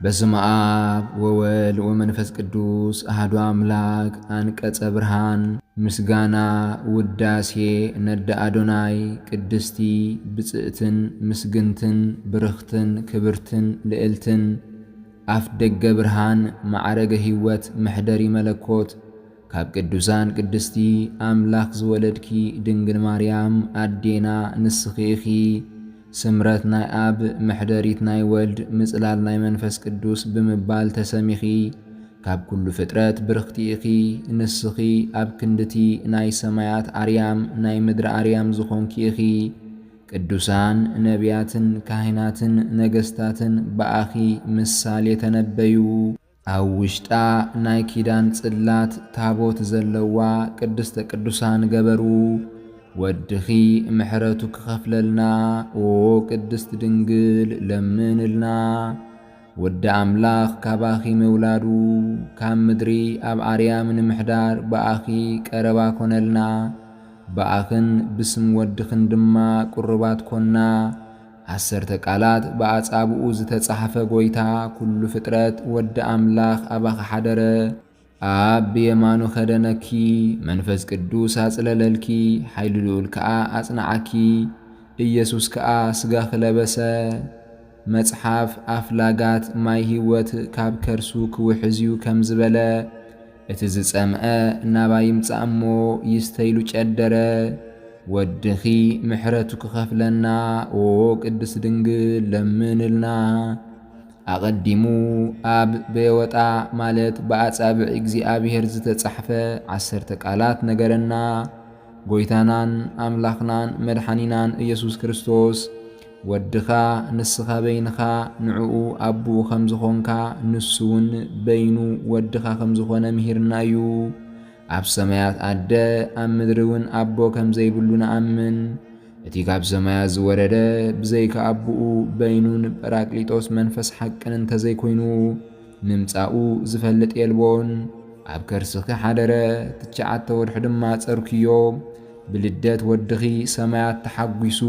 በስመ አብ ወወልድ ወመንፈስ ቅዱስ አሐዱ አምላክ። አንቀጸ ብርሃን። ምስጋና ውዳሴ ነደ አዶናይ። ቅድስቲ ብጽእትን ምስግንትን ብርኽትን ክብርትን ልዕልትን፣ አፍ ደገ ብርሃን፣ ማዕረገ ህይወት፣ መሕደሪ መለኮት፣ ካብ ቅዱሳን ቅድስቲ፣ አምላኽ ዝወለድኪ ድንግል ማርያም ኣዴና ንስኺ ኢኺ። ስምረት ናይ ኣብ፣ መሕደሪት ናይ ወልድ፣ ምጽላል ናይ መንፈስ ቅዱስ ብምባል ተሰሚኺ። ካብ ኩሉ ፍጥረት ብርኽቲ ኢኺ። ንስኺ ኣብ ክንድቲ ናይ ሰማያት ኣርያም ናይ ምድሪ ኣርያም ዝኾንኪ ኢኺ። ቅዱሳን ነቢያትን ካህናትን ነገስታትን ብኣኺ ምሳሌ ተነበዩ። ኣብ ውሽጣ ናይ ኪዳን ጽላት ታቦት ዘለዋ ቅድስተ ቅዱሳን ገበሩ። ወድኺ ምሕረቱ ክኸፍለልና፣ ኦ ቅድስት ድንግል ለምንልና። ወዲ ኣምላኽ ካባኺ ምውላዱ፣ ካብ ምድሪ ኣብ ኣርያም ንምሕዳር ብኣኺ ቀረባ ኮነልና። ብኣኽን ብስም ወድኽን ድማ ቅሩባት ኮና። ዓሰርተ ቃላት ብኣጻብኡ ዝተጻሕፈ ጎይታ ኩሉ ፍጥረት ወዲ ኣምላኽ ኣባኺ ሓደረ። ኣብ ብየማኑ ከደነኪ፣ መንፈስ ቅዱስ ኣጽለለልኪ፣ ሓይሊ ልኡል ከኣ ኣጽንዓኪ። ኢየሱስ ከኣ ስጋኺ ለበሰ። መጽሓፍ ኣፍላጋት ማይ ህይወት ካብ ከርሱ ክውሕዝ እዩ ከም ዝበለ፣ እቲ ዝጸምአ ናባይ ይምጻእ እሞ ይስተ ኢሉ ጨደረ። ወድኺ ምሕረቱ ክኸፍለና፣ ኦ ቅድስት ድንግል ለምንልና። ኣቐዲሙ ኣብ በየወጣ ማለት ብኣጻብዕ እግዚኣብሔር ዝተጻሕፈ ዓሰርተ ቃላት ነገረና። ጎይታናን ኣምላኽናን መድሓኒናን ኢየሱስ ክርስቶስ፣ ወድኻ ንስኻ በይንኻ ንዕኡ ኣቦኡ ከም ዝኾንካ፣ ንሱ እውን በይኑ ወድኻ ከም ዝኾነ ምሂርና እዩ። ኣብ ሰማያት ኣደ፣ ኣብ ምድሪ እውን ኣቦ ከም ዘይብሉ ንኣምን። እቲ ካብ ሰማያት ዝወረደ ብዘይካ ኣቦኡ በይኑን ጳራቅሊጦስ መንፈስ ሓቅን እንተዘይኮይኑ፣ ምምጻኡ ዝፈልጥ የልቦን። ኣብ ከርስኺ ሓደረ፣ ትሽዓተ ወርሒ ድማ ጸርክዮ። ብልደት ወድኺ ሰማያት ተሓጒሱ፣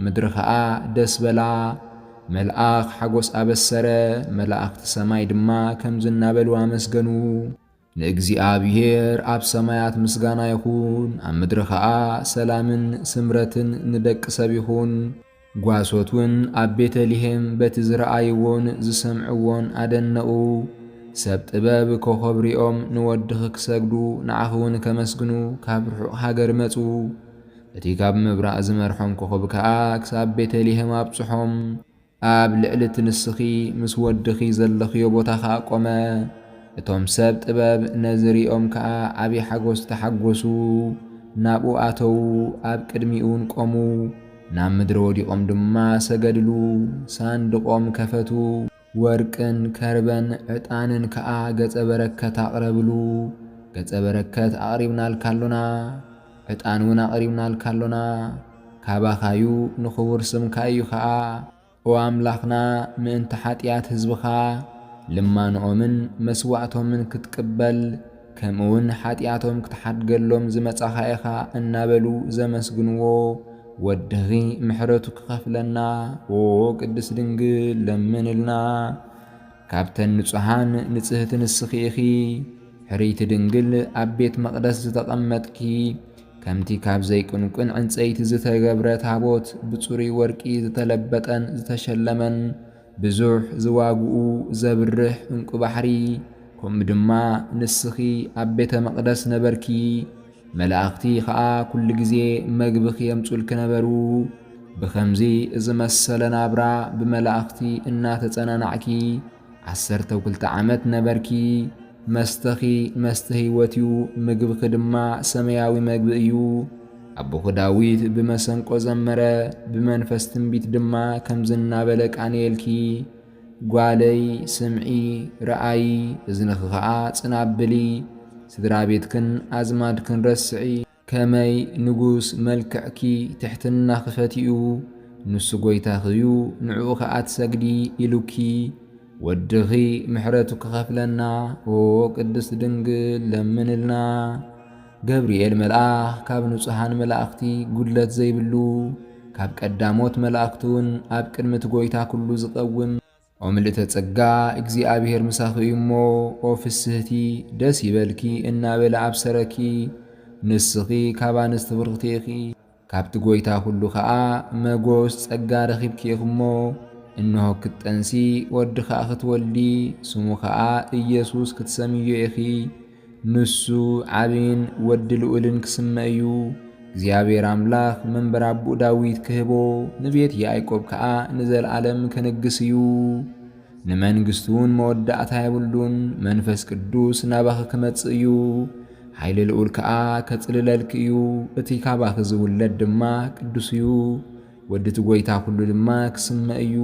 ምድሪ ኸኣ ደስ በላ። መልኣኽ ሓጎስ ኣበሰረ፣ መላእኽቲ ሰማይ ድማ ከምዚ እናበሉ ኣመስገኑ። ንእግዚኣብሔር ኣብ ሰማያት ምስጋና ይኹን፣ ኣብ ምድሪ ኸኣ ሰላምን ስምረትን ንደቂ ሰብ ይኹን። ጓሶት እውን ኣብ ቤተልሔም በቲ ዝረኣይዎን ዝሰምዕዎን ኣደነቑ። ሰብ ጥበብ ኮኸብ ሪኦም ንወድኺ ክሰግዱ ንዓኺ እውን ከመስግኑ ካብ ርሑቕ ሃገር መጹ። እቲ ካብ ምብራቕ ዝመርሖም ኮኸብ ከኣ ክሳብ ቤተልሔም ኣብጽሖም። ኣብ ልዕሊ እቲ ንስኺ ምስ ወድኺ ዘለኽዮ ቦታ ኸኣ ቆመ። እቶም ሰብ ጥበብ ነዚ ሪኦም ከኣ ዓቢ ሓጎስ ተሓጎሱ። ናብኡ ኣተዉ፣ ኣብ ቅድሚኡ እውን ቆሙ። ናብ ምድሪ ወዲቖም ድማ ሰገድሉ። ሳንድቖም ከፈቱ። ወርቅን ከርበን ዕጣንን ከኣ ገጸ በረከት ኣቕረብሉ። ገጸ በረከት ኣቕሪብናልካ ኣሎና፣ ዕጣን እውን ኣቕሪብናልካ ኣሎና። ካባኻዩ፣ ንኽቡር ስምካ እዩ ኸኣ። ኦ ኣምላኽና፣ ምእንቲ ሓጢኣት ህዝብኻ ልማንኦምን መስዋእቶምን ክትቅበል፣ ከምኡውን ሓጢኣቶም ክትሓድገሎም ዝመጻኻ ኢኻ እናበሉ ዘመስግንዎ፣ ወድኺ ምሕረቱ ክኸፍለና፣ ኦ ቅድስት ድንግል ለምንልና። ካብተን ንጹሃን ንጽህቲ ንስኺ ኢኺ። ሕርይቲ ድንግል ኣብ ቤት መቕደስ ዝተቐመጥኪ፣ ከምቲ ካብ ዘይቅንቁን ዕንጸይቲ ዝተገብረ ታቦት ብጽሩይ ወርቂ ዝተለበጠን ዝተሸለመን፣ ብዙሕ ዝዋግኡ ዘብርህ ዕንቁ ባሕሪ፣ ከምኡ ድማ ንስኺ ኣብ ቤተ መቕደስ ነበርኪ። መላእኽቲ ኸኣ ኩሉ ግዜ መግብኺ የምጹልኪ ነበሩ። ብኸምዚ ዝመሰለ ናብራ ብመላእኽቲ እናተጸናናዕኪ ዓሰርተ ክልተ ዓመት ነበርኪ። መስተኺ መስተ ህይወት እዩ፣ ምግብኺ ድማ ሰማያዊ መግቢ እዩ። ኣቦኺ ዳዊት ብመሰንቆ ዘመረ፣ ብመንፈስ ትንቢት ድማ ከምዚ እናበለ ቃነየልኪ። ጓለይ ስምዒ፣ ረኣዪ፣ እዝንኺ ኸኣ ጽን ኣብሊ። ስድራ ቤትክን ኣዝማድክን ረስዒ። ከመይ ንጉስ መልክዕኪ ትሕትናኺ ፈቲኡ፣ ንሱ ጐይታኺ እዩ፣ ንዕኡ ኸኣ ትሰግዲ ኢሉኪ። ወድኺ ምሕረቱ ክኸፍለና፣ ኦ ቅድስት ድንግል ለምንልና። ገብርኤል መልኣኽ ካብ ንጹሃን መላእኽቲ ጉድለት ዘይብሉ፣ ካብ ቀዳሞት መላእኽቲ እውን ኣብ ቅድሚ እቲ ጐይታ ኩሉ ዝቐውም፣ ኦ ምልእተ ጸጋ፣ እግዚኣብሔር ምሳኺ እዩ እሞ፣ ኦ ፍስህቲ፣ ደስ ይበልኪ እናበለ ኣብሰረኪ። ንስኺ ካብ ኣንስቲ ብርኽቲ ኢኺ፣ ካብቲ ጐይታ ኵሉ ኸኣ መጎስ ጸጋ ረኺብኪ ኢኺ እሞ፣ እንሆ ክትጠንሲ፣ ወዲ ኸኣ ክትወልዲ፣ ስሙ ኸኣ ኢየሱስ ክትሰምዮ ኢኺ። ንሱ ዓቢን ወዲ ልዑልን ክስመ እዩ። እግዚኣብሔር ኣምላኽ መንበር ኣቦኡ ዳዊት ክህቦ፣ ንቤት ያዕቆብ ከኣ ንዘለኣለም ክንግስ እዩ። ንመንግስቱ እውን መወዳእታ የብሉን። መንፈስ ቅዱስ ናባኺ ክመጽእ እዩ። ሓይሊ ልዑል ከኣ ከጽልለልኪ እዩ። እቲ ካባኺ ዝውለድ ድማ ቅዱስ እዩ። ወዲ እቲ ጐይታ ኵሉ ድማ ክስመ እዩ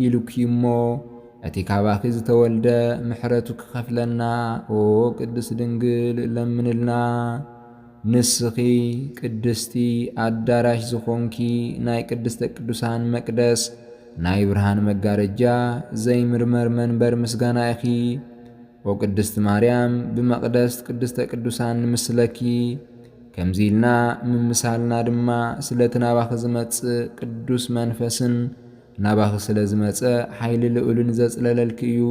ኢሉኪ እሞ፣ እቲ ካባኺ ዝተወልደ ምሕረቱ ክኸፍለና፣ ኦ ቅድስት ድንግል ለምንልና። ንስኺ ቅድስቲ ኣዳራሽ ዝኾንኪ፣ ናይ ቅድስተ ቅዱሳን መቅደስ፣ ናይ ብርሃን መጋረጃ፣ ዘይምርመር መንበር ምስጋና ኢኺ። ኦ ቅድስት ማርያም፣ ብመቕደስ ቅድስተ ቅዱሳን ንምስለኪ። ከምዚ ኢልና ምምሳልና ድማ፣ ስለቲ ናባኺ ዝመጽእ ቅዱስ መንፈስን ናባኺ ስለ ዝመጸ ሓይሊ ልዑልን ዘጽለለልኪ እዩ።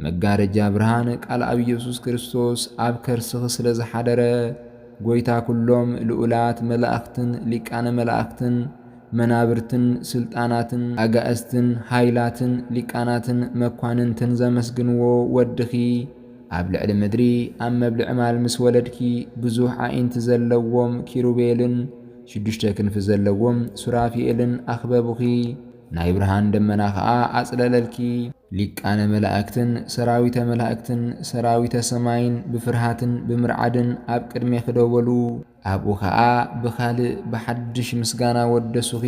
መጋረጃ ብርሃን ቃል ኣብ ኢየሱስ ክርስቶስ ኣብ ከርስኺ ስለ ዝሓደረ፣ ጐይታ ኵሎም ልዑላት መላእኽትን ሊቃነ መላእኽትን መናብርትን ስልጣናትን ኣጋእዝትን ሃይላትን ሊቃናትን መኳንንትን ዘመስግንዎ ወድኺ፣ ኣብ ልዕሊ ምድሪ ኣብ መብልዒ ማል ምስ ወለድኪ፣ ብዙሕ ኣዒንቲ ዘለዎም ኪሩቤልን ሽዱሽተ ክንፊ ዘለዎም ሱራፊኤልን ኣኽበቡኺ። ናይ ብርሃን ደመና ኸኣ ኣጽለለልኪ። ሊቃነ መላእክትን ሰራዊተ መላእክትን ሰራዊተ ሰማይን ብፍርሃትን ብምርዓድን ኣብ ቅድሜኺ ደው በሉ። ኣብኡ ኸኣ ብኻልእ ብሓድሽ ምስጋና ወደሱኺ።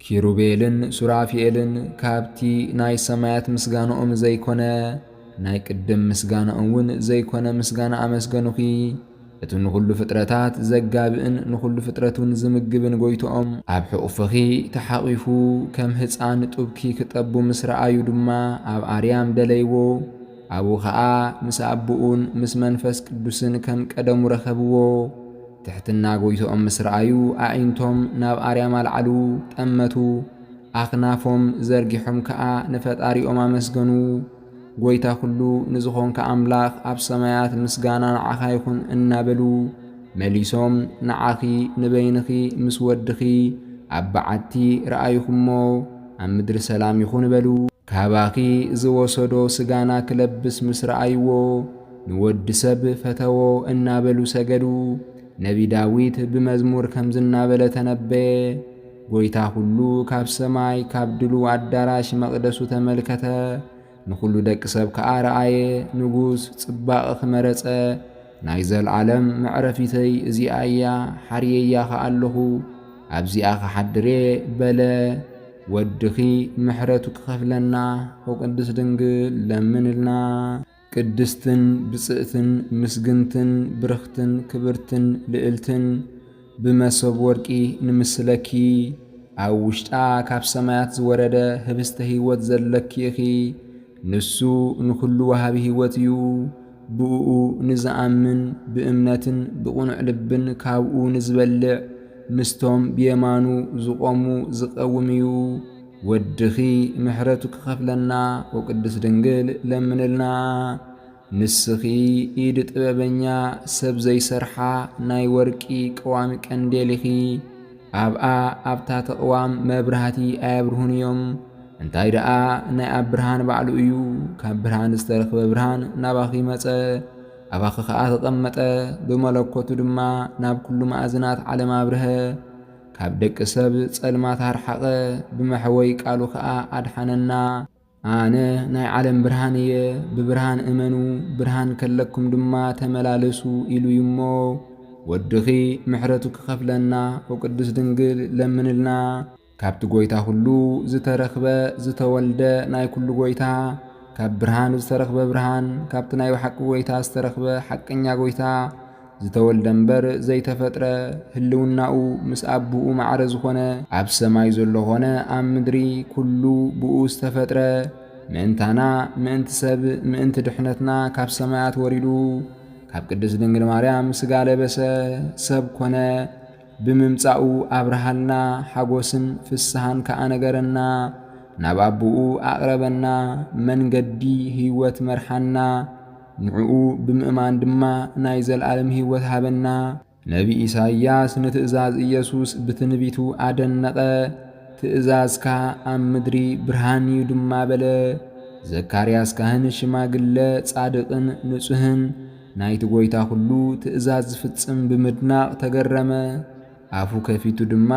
ኪሩቤልን ሱራፊኤልን ካብቲ ናይ ሰማያት ምስጋናኦም ዘይኮነ፣ ናይ ቅድም ምስጋናኦም እውን ዘይኮነ ምስጋና ኣመስገኑኺ። እቲ ንኹሉ ፍጥረታት ዘጋብእን ንኹሉ ፍጥረት እውን ዝምግብን ጐይትኦም ኣብ ሕቑፍኺ ተሓቒፉ፣ ከም ህጻን ጡብኪ ክጠቡ ምስ ረኣዩ ድማ ኣብ ኣርያም ደለይዎ። ኣብኡ ኸኣ ምስ ኣቦኡን ምስ መንፈስ ቅዱስን ከም ቀደሙ ረኸብዎ። ትሕትና ጐይትኦም ምስ ረኣዩ፣ ኣዒንቶም ናብ ኣርያም ኣልዓሉ፣ ጠመቱ። ኣኽናፎም ዘርጊሖም ከኣ ንፈጣሪኦም ኣመስገኑ። ጐይታ ኵሉ ንዝኾንካ ኣምላኽ ኣብ ሰማያት ምስጋና ንዓኻ ይኹን እናበሉ መሊሶም፣ ንዓኺ ንበይንኺ ምስ ወድኺ ኣብ በዓቲ ረኣይኹሞ፣ ኣብ ምድሪ ሰላም ይኹን በሉ። ካባኺ ዝወሰዶ ስጋና ክለብስ ምስ ረኣይዎ፣ ንወዲ ሰብ ፈተዎ እናበሉ ሰገዱ። ነቢ ዳዊት ብመዝሙር ከምዚ እናበለ ተነበየ፣ ጐይታ ኹሉ ካብ ሰማይ፣ ካብ ድሉው ኣዳራሽ መቕደሱ ተመልከተ። ንኹሉ ደቂ ሰብ ከኣ ረኣየ። ንጉስ ጽባቐኺ መረጸ። ናይ ዘልዓለም መዕረፊተይ እዚኣ እያ፣ ሓርየያ ኸኣ ኣለኹ። ኣብዚኣ ኽሓድር እየ በለ። ወድኺ ምሕረቱ ክኸፍለና፣ ኦ ቅድስት ድንግል ለምንልና። ቅድስትን ብጽእትን ምስግንትን ብርኽትን ክብርትን ልዕልትን ብመሶብ ወርቂ ንምስለኪ። ኣብ ውሽጣ ካብ ሰማያት ዝወረደ ህብስተ ህይወት ዘለኪ ኢኺ። ንሱ ንኹሉ ወሃቢ ህይወት እዩ። ብእኡ ንዝኣምን ብእምነትን ብቕኑዕ ልብን ካብኡ ንዝበልዕ ምስቶም ብየማኑ ዝቖሙ ዝቐውም እዩ። ወድኺ ምሕረቱ ክኸፍለና፣ ወቅድስት ድንግል ለምንልና። ንስኺ ኢድ ጥበበኛ ሰብ ዘይሰርሓ ናይ ወርቂ ቀዋሚ ቀንዴል ኢኺ። ኣብኣ ኣብታ ተቕዋም መብራህቲ ኣየብርሁን እዮም። እንታይ ደኣ ናይ ኣብ ብርሃን ባዕሉ እዩ። ካብ ብርሃን ዝተረኽበ ብርሃን ናባኺ መጸ፣ ኣባኺ ኸኣ ተቐመጠ። ብመለኮቱ ድማ ናብ ኩሉ መኣዝናት ዓለም ኣብርሀ። ካብ ደቂ ሰብ ጸልማት ኣርሓቐ፣ ብመሕወይ ቃሉ ኸኣ ኣድሓነና። ኣነ ናይ ዓለም ብርሃን እየ፣ ብብርሃን እመኑ፣ ብርሃን ከለኩም ድማ ተመላለሱ ኢሉ እዩ እሞ፣ ወድኺ ምሕረቱ ክኸፍለና፣ ኦ ቅድስት ድንግል ለምንልና። ካብቲ ጐይታ ኩሉ ዝተረኽበ፣ ዝተወልደ፣ ናይ ኩሉ ጐይታ፣ ካብ ብርሃን ዝተረኽበ ብርሃን፣ ካብቲ ናይ ብሓቂ ጐይታ ዝተረኽበ ሓቀኛ ጐይታ፣ ዝተወልደ እምበር ዘይተፈጥረ፣ ህልውናኡ ምስ ኣቦኡ ማዕረ ዝኾነ፣ ኣብ ሰማይ ዘሎ ኾነ ኣብ ምድሪ ኩሉ ብኡ ዝተፈጥረ፣ ምእንታና፣ ምእንቲ ሰብ፣ ምእንቲ ድሕነትና ካብ ሰማያት ወሪዱ፣ ካብ ቅድስት ድንግል ማርያም ስጋ ለበሰ፣ ሰብ ኮነ፣ ብምምጻኡ ኣብርሃልና፣ ሓጎስን ፍስሃን ከኣ ነገረና። ናብ ኣቦኡ ኣቕረበና፣ መንገዲ ህይወት መርሓና፣ ንዕኡ ብምእማን ድማ ናይ ዘለኣለም ህይወት ሃበና። ነቢ ኢሳይያስ ንትእዛዝ ኢየሱስ ብትንቢቱ ኣደነቐ፣ "ትእዛዝካ ኣብ ምድሪ ብርሃን እዩ" ድማ በለ። ዘካርያስ ካህን ሽማግለ ጻድቕን ንጹህን ናይቲ ጐይታ ኹሉ ትእዛዝ ዝፍጽም ብምድናቕ ተገረመ። ኣፉ ከፊቱ ድማ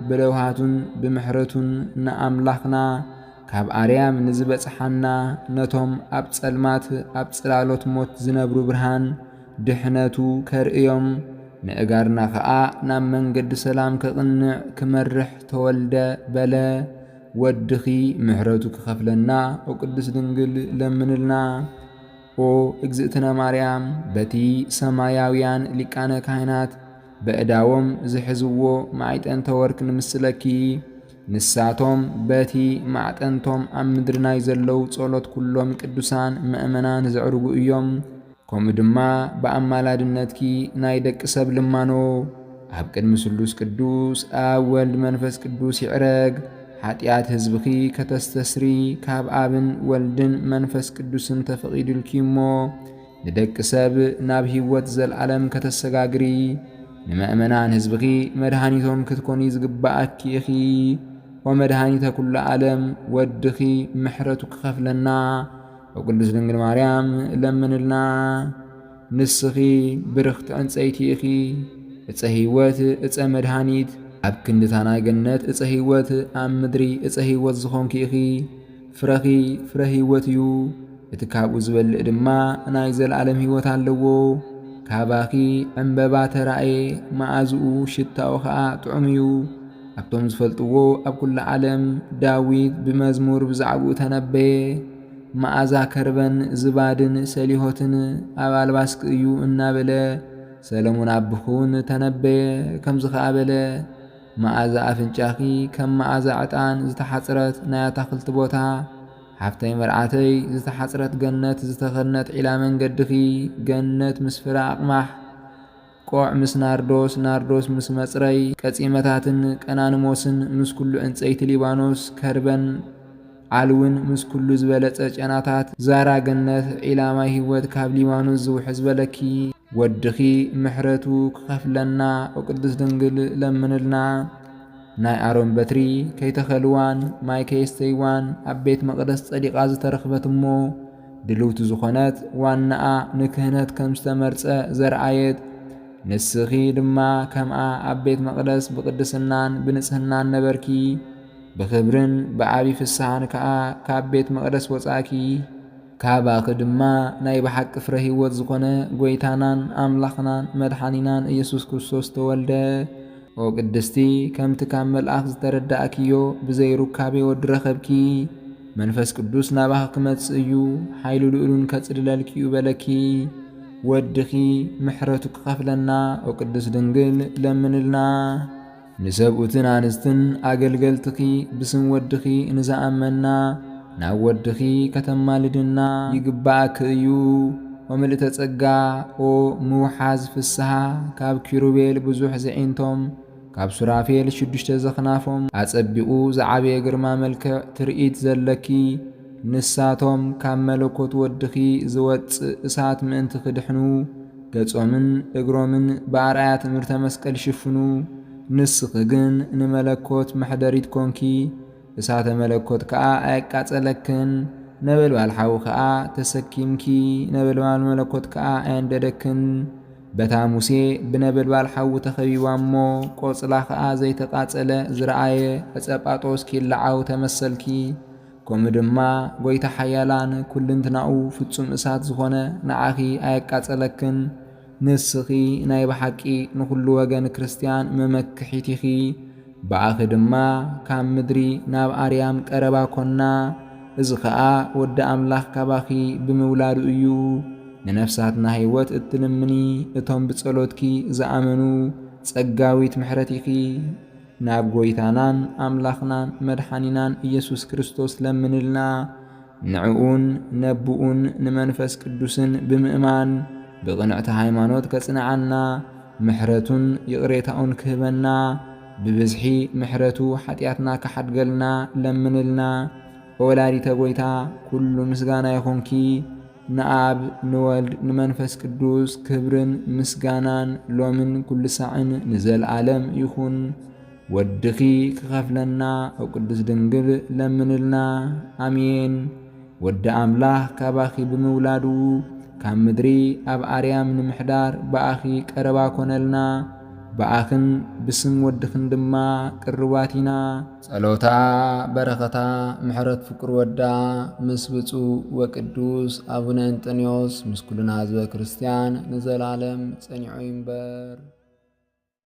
ብለውሃቱን ብምሕረቱን ንኣምላኽና ካብ ኣርያም ንዝበጽሓና ነቶም ኣብ ጸልማት ኣብ ጽላሎት ሞት ዝነብሩ ብርሃን ድሕነቱ ከርእዮም፣ ንእጋርና ኸኣ ናብ መንገዲ ሰላም ከቕንዕ ክመርሕ ተወልደ በለ። ወድኺ ምሕረቱ ክኸፍለና፣ ኦ ቅድስት ድንግል ለምንልና። ኦ እግዝእትነ ማርያም፣ በቲ ሰማያውያን ሊቃነ ካህናት በእዳዎም ዝሕዝዎ ማዕጠንተ ወርቅ ንምስለኪ፣ ንሳቶም በቲ ማዕጠንቶም ኣብ ምድሪ ናይ ዘለዉ ጸሎት ኩሎም ቅዱሳን ምእመናን ዘዕርጉ እዮም። ከምኡ ድማ ብኣማላድነትኪ ናይ ደቂ ሰብ ልማኖ ኣብ ቅድሚ ስሉስ ቅዱስ ኣብ ወልድ መንፈስ ቅዱስ ይዕረግ። ሓጢኣት ህዝብኺ ከተስተስሪ ካብ ኣብን ወልድን መንፈስ ቅዱስን ተፈቒዱልኪ እሞ፣ ንደቂ ሰብ ናብ ህይወት ዘለዓለም ከተሰጋግሪ፣ ንመእመናን ህዝብኺ መድሃኒቶም ክትኮኒ ዝግባኣኪ ኢኺ። ኦ መድሃኒተ ኩሉ ዓለም፣ ወድኺ ምሕረቱ ክኸፍለና፣ ኦ ቅድስት ድንግል ማርያም ለምንልና። ንስኺ ብርኽቲ ዕንጸይቲ ኢኺ፣ ዕጸ ህይወት፣ ዕጸ መድሃኒት፣ ኣብ ክንድታ ናይ ገነት ዕጸ ህይወት፣ ኣብ ምድሪ ዕጸ ህይወት ዝኾንኪ ኢኺ። ፍረኺ ፍረ ህይወት እዩ፣ እቲ ካብኡ ዝበልዕ ድማ ናይ ዘለኣለም ህይወት ኣለዎ። ካባኺ ዕምበባ ተራእየ፣ መኣዝኡ ሽታኡ ኸኣ ጥዑም እዩ። ኣብቶም ዝፈልጥዎ ኣብ ኩሉ ዓለም ዳዊት ብመዝሙር ብዛዕባኡ ተነበየ። መኣዛ ከርበን ዝባድን ሰሊሆትን ኣብ ኣልባስኪ እዩ እናበለ ሰለሙን ኣቦኺ እውን ተነበየ። ከምዚ ኸኣ በለ፣ መኣዛ ኣፍንጫኺ ከም መኣዛ ዕጣን ዝተሓጽረት ናይ ኣታኽልቲ ቦታ፣ ሓፍተይ መርዓተይ ዝተሓጽረት ገነት ዝተኸድነት ዒላ መንገድኺ፣ ገነት ምስ ፍረ ኣቕማሕ፣ ቆዕ ምስ ናርዶስ፣ ናርዶስ ምስ መጽረይ፣ ቀጺመታትን ቀናንሞስን ምስ ኩሉ ዕንጸይቲ ሊባኖስ፣ ከርበን ዓልውን ምስ ኩሉ ዝበለጸ ጨናታት፣ ዛራ ገነት ዒላ ማይ ህይወት ካብ ሊባኖስ ዝውሕዝ በለኪ። ወድኺ ምሕረቱ ክኸፍለና፣ ኦ ቅድስት ድንግል ለምንልና። ናይ ኣሮን በትሪ ከይተኸልዋን ማይ ከየስተይዋን ኣብ ቤት መቕደስ ጸዲቓ ዝተረኽበት እሞ፣ ድልውቲ ዝኾነት ዋናኣ ንክህነት ከም ዝተመርጸ ዘርኣየት፣ ንስኺ ድማ ከምኣ ኣብ ቤት መቕደስ ብቕድስናን ብንጽህናን ነበርኪ። ብኽብርን ብዓቢ ፍስሓን ከኣ ካብ ቤት መቕደስ ወጻእኪ። ካባኺ ድማ ናይ ብሓቂ ፍረ ህይወት ዝኾነ ጐይታናን ኣምላኽናን መድሓኒናን ኢየሱስ ክርስቶስ ተወልደ። ኦ ቅድስቲ፣ ከምቲ ካብ መልኣኽ ዝተረዳእክዮ ብዘይ ሩካቤ ወዲ ረኸብኪ። መንፈስ ቅዱስ ናባኺ ክመጽእ እዩ፣ ሓይሊ ልኡሉን ከጽልለልኪ እዩ በለኪ። ወድኺ ምሕረቱ ክኸፍለና፣ ኦ ቅድስት ድንግል ለምንልና። ንሰብኡትን ኣንስትን ኣገልገልትኺ ብስም ወድኺ ንዝኣመና ናብ ወድኺ ከተማልድና ይግባኣኪ እዩ። ኦ ምልእተ ጸጋ፣ ኦ ምውሓዝ ፍስሃ፣ ካብ ኪሩቤል ብዙሕ ዘዒንቶም፣ ካብ ሱራፌል ሽዱሽተ ዘኽናፎም ኣጸቢቑ ዝዓበየ ግርማ መልክዕ ትርኢት ዘለኪ፣ ንሳቶም ካብ መለኮት ወድኺ ዝወጽእ እሳት ምእንቲ ክድሕኑ፣ ገጾምን እግሮምን ብኣርኣያ ትምህርተ መስቀል ይሽፍኑ። ንስኺ ግን ንመለኮት መሕደሪት ኮንኪ፣ እሳተ መለኮት ከኣ ኣየቃጸለክን፣ ነበልባል ሓዊ ከኣ ተሰኪምኪ፣ ነበልባል መለኮት ከኣ ኣየንደደክን። በታ ሙሴ ብነበልባል ሓዊ ተኸቢባ እሞ፣ ቆጽላ ከኣ ዘይተቃጸለ ዝረኣየ ዕጸ ጳጦስ ኪለዓው ተመሰልኪ። ከምኡ ድማ ጐይታ ሓያላን ኩልንትናኡ ፍጹም እሳት ዝኾነ ንዓኺ ኣየቃጸለክን። ንስኺ ናይ ብሓቂ ንኹሉ ወገን ክርስትያን መመክሒት ኢኺ። ብኣኺ ድማ ካብ ምድሪ ናብ ኣርያም ቀረባ ኮና። እዚ ኸኣ ወዲ ኣምላኽ ካባኺ ብምውላዱ እዩ። ንነፍሳትና ህይወት እትልምኒ፣ እቶም ብጸሎትኪ ዝኣመኑ ጸጋዊት ምሕረት ኢኺ። ናብ ጐይታናን ኣምላኽናን መድሓኒናን ኢየሱስ ክርስቶስ ለምንልና። ንዕኡን ነብኡን ንመንፈስ ቅዱስን ብምእማን ብቕንዕቲ ሃይማኖት ከጽንዓና፣ ምሕረቱን ይቕሬታኡን ክህበና፣ ብብዝሒ ምሕረቱ ሓጢኣትና ክሓድገልና ለምንልና። ወላዲተ ጎይታ ኩሉ ምስጋና ይኹንኪ። ንኣብ ንወልድ ንመንፈስ ቅዱስ ክብርን ምስጋናን ሎምን ኩሉ ሳዕን ንዘለዓለም ይኹን። ወድኺ ክኸፍለና ኣብ ቅዱስ ድንግል ለምንልና። ኣሜን። ወዲ ኣምላኽ ካባኺ ብምውላዱ ካብ ምድሪ ኣብ ኣርያም ንምሕዳር ብኣኺ ቀረባ ኮነልና። ብኣኽን ብስም ወድኽን ድማ ቅርባት ኢና። ጸሎታ በረኸታ ምሕረት ፍቅር ወዳ ምስ ብፁዕ ወቅዱስ ኣቡነ እንጠንዮስ ምስ ኩልና ህዝበ ክርስቲያን ንዘላለም ጸኒዑ ይንበር።